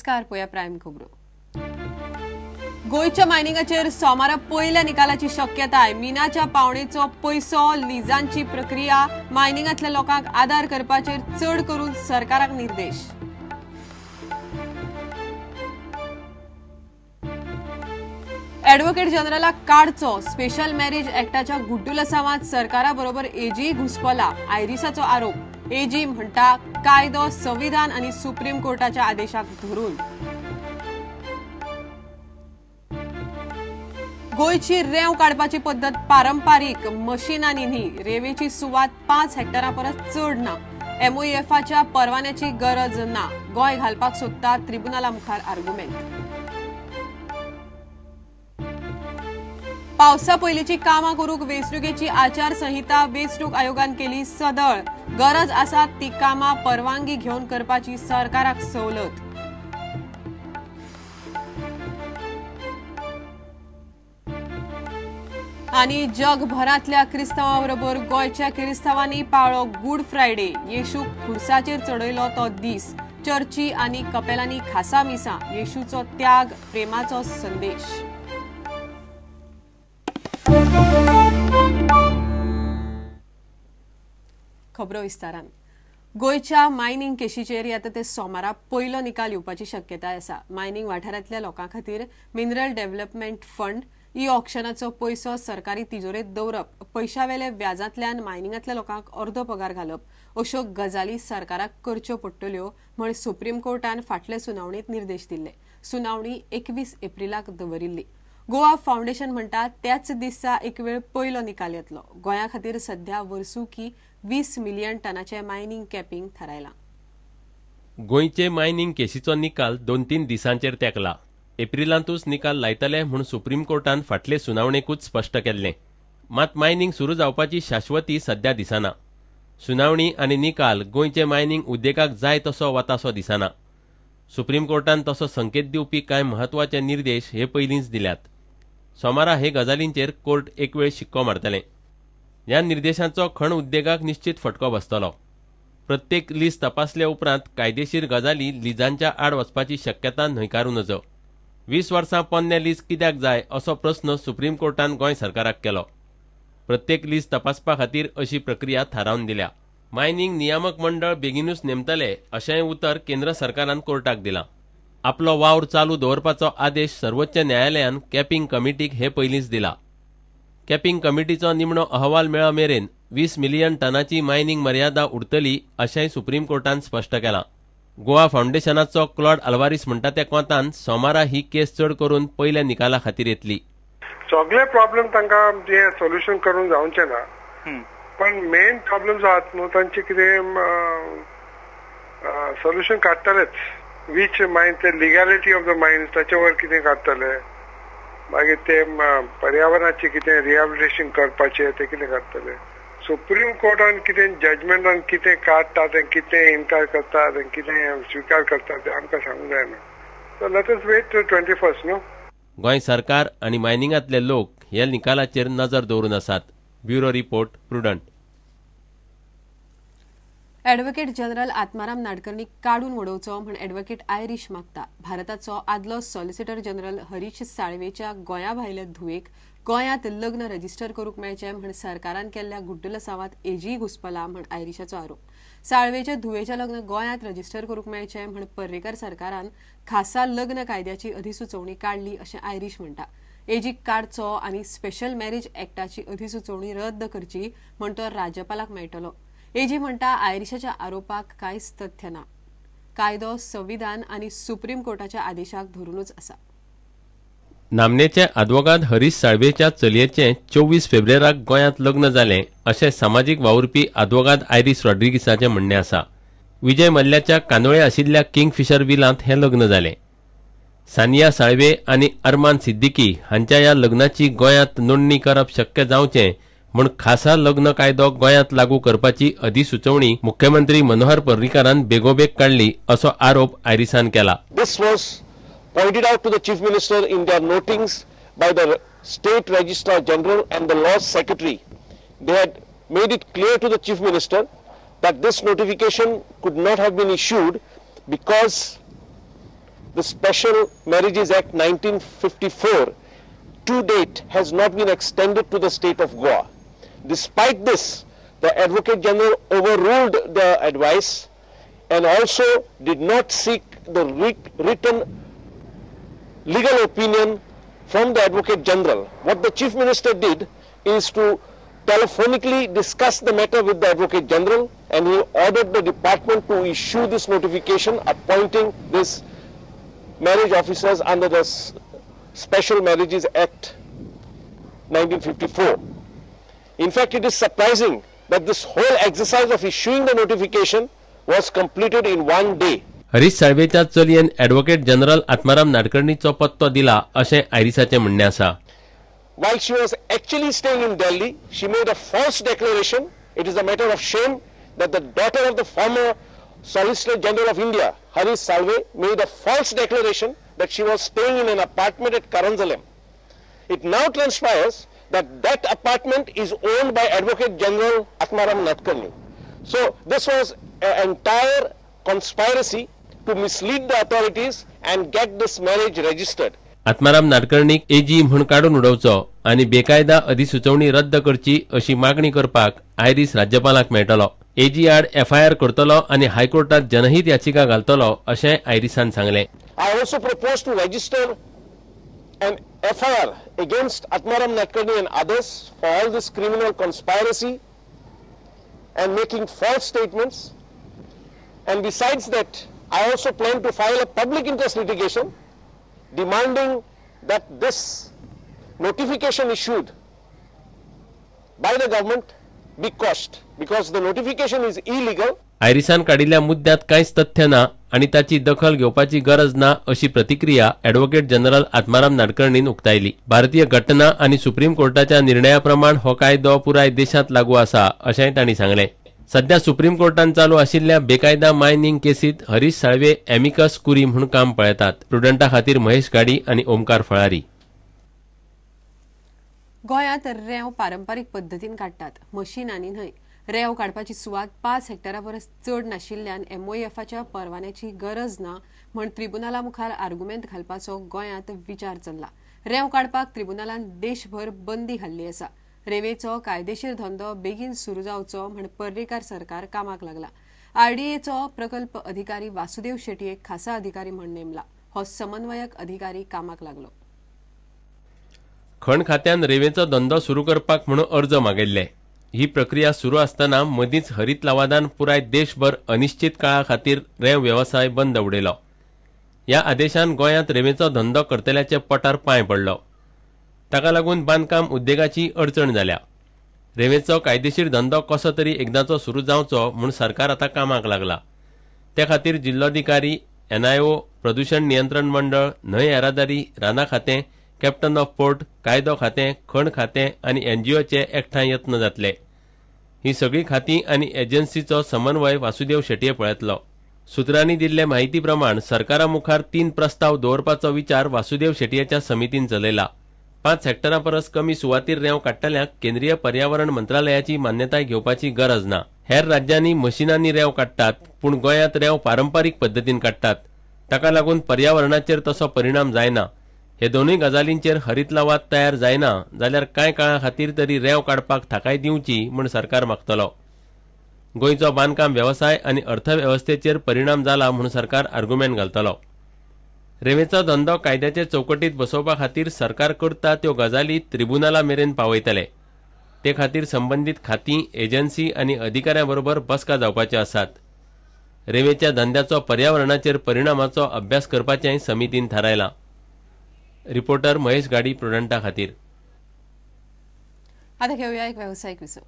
नमस्कार, पोया प्रायम खबरो. गोंयच्या मायनिंगाचेर सोमारा पयल्या निकालाची शक्यताय. मिनाच्या पावणेचो पयसो, लिजांची प्रक्रिया, मायनिंगांतल्या लोकांक आदार करपाचेर चड करून सरकाराक निर्देश. ॲडव्होकेट जनरलाक काडचो, स्पेशल मॅरेज ऍक्टाच्या गुड्डुलसावांत सरकारा बरोबर एजी घुसपला, आयरिसाचो आरोप. एजी म्हणटा कायदो, संविधान आनी सुप्रीम कोर्टाच्या आदेशाक धरून. गोंयची रेंव काडपाची पद्दत पारंपारीक, मशिनांनी न्ही. रेंवेची सुवात 5 हेक्टरा परस चड ना. एमओएफाच्या परवान्याची गरज ना. गोंय घालपाक सोदता त्रिबुनाला मुखार आर्ग्युमेंट. पावसा पयलींची कामां करूंक वेंचणुकेची आचारसंहिता वेंचणूक आयोगान केली सदळ. गरज आसा ती कामां परवानगी घेवन करपाची सरकाराक सवलत. आनी जगभरांतल्या क्रिस्तांवां बरोबर गोंयच्या क्रिस्तांवांनी पाळ्ळो गुड फ्रायडे. येशूक खुर्साचेर चडयलो तो दीस. चर्ची आनी कपेलांनी खासा मिसां. येशूचो त्याग, प्रेमाचो संदेश. खबरो विस्तारान. गोंयच्या मायनिंग केशीचेर येता ते सोमारा पयलो निकाल येवपाची शक्यताय आसा. मायनिंग वाठारांतल्या लोकां खातीर मिनरल डेव्हलपमेंट फंड, ई ऑक्शनाचो पयसो सरकारी तिजोरेंत दवरप, पयशावेले व्याजांतल्यान मायनिंगांतल्या लोकांक अर्दो पगार घालप अश्यो गजाली सरकाराक करच्यो पडटल्यो म्हण सुप्रीम कोर्टान फाटले सुनावणेंत निर्देश दिल्ले. सुनावणी 21 एप्रिलाक दवरिल्ली. गोवा फावंडेशन म्हणटा त्याच दिसा एक वेळ पयलो निकाल येतलो. गोंया खातीर सध्या वर्सुकी 20 मिलियन टनाचे मायनिंग कॅपिंग थारायलां. गोंयचे मायनिंग केशीचो निकाल 2-3 दिसांचेर तेंकला. एप्रिलांतूच निकाल लायतले म्हूण सुप्रीम कोर्टान फाटले सुनावणेकूच स्पश्ट केल्लें. मात मायनिंग सुरू जावपाची शाश्वती सध्या दिसना. सुनावणी आनी निकाल गोंयचे मायनिंग उद्देगाक जाय तसो वतासो दिसना. सुप्रीम कोर्टान तसो संकेत दिवपी कांय म्हत्वाचे निर्देश हे पयलींच दिल्यात. सोमारा हे गजालींचेर कोर्ट एक वेळ शिक्को मारतलें. ह्या निर्देशांचो खण उद्देगाक निश्चित फटको बसतलो. प्रत्येक लीज तपासले उपरांत कायदेशीर गजाली लिजांच्या आड वचपाची शक्यता न्हयकारूं नजो. 20 वर्सां पोन्नें लीज कित्याक जाय असो प्रस्न सुप्रीम कोर्टान गोंय सरकाराक केलो. प्रत्येक लीज तपासपा खातीर अशी प्रक्रिया थारावन दिल्या. मायनिंग नियामक मंडळ बेगीनूच नेमतले अशेंय उतर केंद्र सरकारान कोर्टाक दिलां. आपलो वावर चालू दवरपाचो आदेश सर्वोच्च न्यायालयान कॅपिंग कमिटीक हे पयलींच दिला. कॅपिंग कमिटीचो निमणो अहवाल मेळा मेरेन 20 मिलियन टनाची मायनिंग मर्यादा उरतली अशेंय सुप्रीम कोर्टान स्पश्ट केलां. गोवा फावंडेशनाचो क्लॉड अल्वारीस म्हणटा त्या कोंतान सोमारा ही केस चड करून पयल्या निकाला खातीर येतली. सगळे प्रॉब्लेम तांकां जे सोल्युशन करून जावचें ना, पण मेन प्रॉब्लेम आसात न्हू तांचे कितें सोल्युशन काडटलेच. Which mine, ते लिगॅलिटी ऑफ the mines ताचेवर कितें काडटले, मागीर ते पर्यावरणाचें कितें रिहॅबिलिटेशन करपाचें तें कितें काडटले. सुप्रीम कोर्टान कितें जजमेंटान कितें काडटा तें कितें इन्कार करता तें कितें स्विकार करता तें आमकां सांगूंक जायना. सो let us weight 21 न्हू. गोंय सरकार आनी मायनिंगांतले लोक ह्या निकालाचेर नजर दवरून आसात. Bureau report, Prudent. Advocate general Atmaram Nadkarni काडून उडोवचो म्हण ॲडव्होकेट आयरीश मागता. भारताचो आदलो सॉलिसिटर जनरल हरीश साळवेच्या गोंया भायल्या धुवेक गोंयांत लग्न रजिस्टर करूंक मेळचें म्हण सरकारान केल्ल्या गुड्डलसावांत एजीय घुसपला म्हण आयरिशाचो आरोप. साळवेच्या धुवेचें लग्न गोंयांत रजिस्टर करूंक मेळचें म्हण पर्रीकर सरकारान खासा लग्न कायद्याची अधिसुचोवणी काडली अशें आयरीश म्हणटा. एजीक काडचो आनी स्पेशल मॅरेज ऍक्टाची अधिसुचोवणी रद्द करची म्हण तो राज्यपालाक मेळटलो. एजी म्हणटा आयरिशाच्या आरोपाक कांयच तथ्य ना. कायदो, संविधान आनी सुप्रीम कोर्टाच्या आदेशाक धरूनच आसा. नामनेचे आदवोगाद हरीश साळवेच्या चलयेचें 24 फेब्रुवाराक गोंयांत लग्न जालें अशें सामाजीक वावुरपी आदवोगाद आयरीस रॉड्रिगीसाचें म्हणणें आसा. विजय मल्ल्याच्या कांदोळे आशिल्ल्या किंगफिशर विलांत हें लग्न जालें. सानिया साळवे आनी अरमान सिद्दीकी हांच्या ह्या लग्नाची गोंयांत नोंदणी करप शक्य जावचें म्हूण खासा लग्न कायदो गोंयांत लागू करपाची अधिसुचोवणी मुख्यमंत्री मनोहर पर्रीकारान बेगोबेग काडली असो आरोप आयरिसान केला. This was pointed out to the Chief Minister in their notings by the State Registrar General and the Law Secretary. They had made it clear to the Chief Minister that this notification could not have been issued because the Special Marriages Act 1954 to date has not been extended to the state of Goa. Despite this, the Advocate General overruled the advice and also did not seek the written legal opinion from the Advocate General. What the Chief Minister did is to telephonically discuss the matter with the Advocate General, and he ordered the department to issue this notification appointing this marriage officers under the Special Marriages Act 1954. In fact, it is surprising that this whole exercise of issuing the notification was completed in one day. Harish साळवेच्या चलयेन advocate general Atmaram नाडकर्णीचो पत्तो दिला अशें आयरिसाचें म्हणणें आसा. While she was actually staying in Delhi, she made a false declaration. It is a matter of shame that the daughter of the former Solicitor General of India, Harish Salve, made a false declaration that she was staying in an apartment at Karanzalem. It now transpires that that apartment is owned by Advocate General Atmaram Nadkarni. So this was an entire conspiracy to mislead the authorities and get this marriage registered. Atmaram नाडकर्णीक एजी म्हूण काडून उडोवचो आनी बेकायदा अधिसुचोवणी रद्द करची अशी मागणी करपाक आयरीस राज्यपालाक मेळटलो. एजी आड एफआयआर करतलो आनी हायकोर्टात जनहीत याचिका घालतलो अशें आयरिसान सांगलें. I also propose to register an FIR against Atmaram Nadkarni and others for all this criminal conspiracy and making false statements. And besides that, I also plan to file a public interest litigation demanding that this notification issued by the government be quashed, because the notification is illegal. आयरिसान काडिल्ल्या मुद्द्यांत कांयच तथ्य ना आनी ताची दखल घेवपाची गरज ना अशी प्रतिक्रिया ॲडव्होकेट जनरल आत्माराम नाडकर्णीन उक्तायली. भारतीय घटना आनी सुप्रीम कोर्टाच्या निर्णया प्रमाण हो कायदो पुराय देशांत लागू आसा अशेंय तांणी सांगलें. सध्या सुप्रीम कोर्टान चालू आशिल्ल्या बेकायदा मायनिंग केसीत हरीश साळवे एमिकस कुरी म्हूण काम पळयतात. प्रुडंटा खातीर महेश गाडी आनी ओमकार फळारी. गोंयांत रेंव पारंपारीक पद्दतीन काडटात, मशिनांनी न्हय. रेंव काडपाची सुवात 5 हेक्टरा परस चड नाशिल्ल्यान एमओएफाच्या परवान्याची गरज ना म्हण त्रिबुनाला मुखार आर्गुमेंत घालपाचो गोंयांत विचार चल्ला. रेंव काडपाक त्रिबुनालान देशभर बंदी घाल्ली आसा. रेंवेचो कायदेशीर धंदो बेगीन सुरू जावचो म्हण पर्रीकार सरकार कामाक लागला. आरडीएचो प्रकल्प अधिकारी वासुदेव शेटयेक खासा अधिकारी म्हण नेमला. हो समन्वयक अधिकारी कामाक लागलो. खण खात्यान रेंवेचो धंदो सुरू करपाक म्हणून अर्ज मागयल्ले. ही प्रक्रिया सुरू आसतना मदींच हरीत लवादान पुराय देशभर अनिश्चित काळा खातीर रेंव वेवसाय बंद उडयलो. ह्या आदेशान गोंयांत रेंवेचो धंदो करतल्याचे पोटार पांय पडलो. ताका लागून बांदकाम उद्देगाची अडचण जाल्या. रेंवेचो कायदेशीर धंदो कसो तरी एकदांचो सुरू जावचो म्हूण सरकार आतां कामाक लागला. ते खातीर जिल्लोधिकारी, एनआयओ, प्रदूषण नियंत्रण मंडळ, न्हंय येरादारी, रानां खातें, कॅप्टन ऑफ पोर्ट, कायदो खातें, खण खातें आनी एनजीओचे एकठांय यत्न जातले. ही सगळीं खातीं आनी एजन्सीचो समन्वय वासुदेव शेटये पळयतलो. सुत्रांनी दिल्ले म्हायती प्रमाण सरकारा मुखार 3 प्रस्ताव दवरपाचो विचार वासुदेव शेटयेच्या समितीन चलयला. 5 हेक्टरा परस कमी सुवातीर रेंव काडटल्यांक केंद्रीय पर्यावरण मंत्रालयाची मान्यताय घेवपाची गरज ना. हेर राज्यांनी मशिनांनी रेंव काडटात, पूण गोंयांत रेंव पारंपारीक पद्दतीन काडटात. ताका लागून पर्यावरणाचेर तसो परिणाम जायना. हे दोनूय गजालींचेर हरीत लवाद तयार जायना जाल्यार कांय काळा खातीर तरी रेंव काडपाक थाकाय दिवची म्हूण सरकार मागतलो. गोंयचो बांदकाम वेवसाय आनी अर्थवेवस्थेचेर परिणाम जाला म्हूण सरकार आर्गुमेंट घालतलो. रेंवेचो धंदो कायद्याचे चौकटीत बसोवपा खातीर सरकार करता त्यो गजाली त्रिबुनाला मेरेन पावयतले. ते खातीर संबंदीत खातीं, एजन्सी आनी अधिकाऱ्यां बरोबर बसका जावपाच्यो आसात. रेंवेच्या धंद्याचो पर्यावरणाचेर परिणामाचो अभ्यास करपाचेंय समितीन थारायलां. रिपोर्टर महेश गाडी प्रुडंटा खातीर. आता घेऊया एक व्यावसायिक विसव.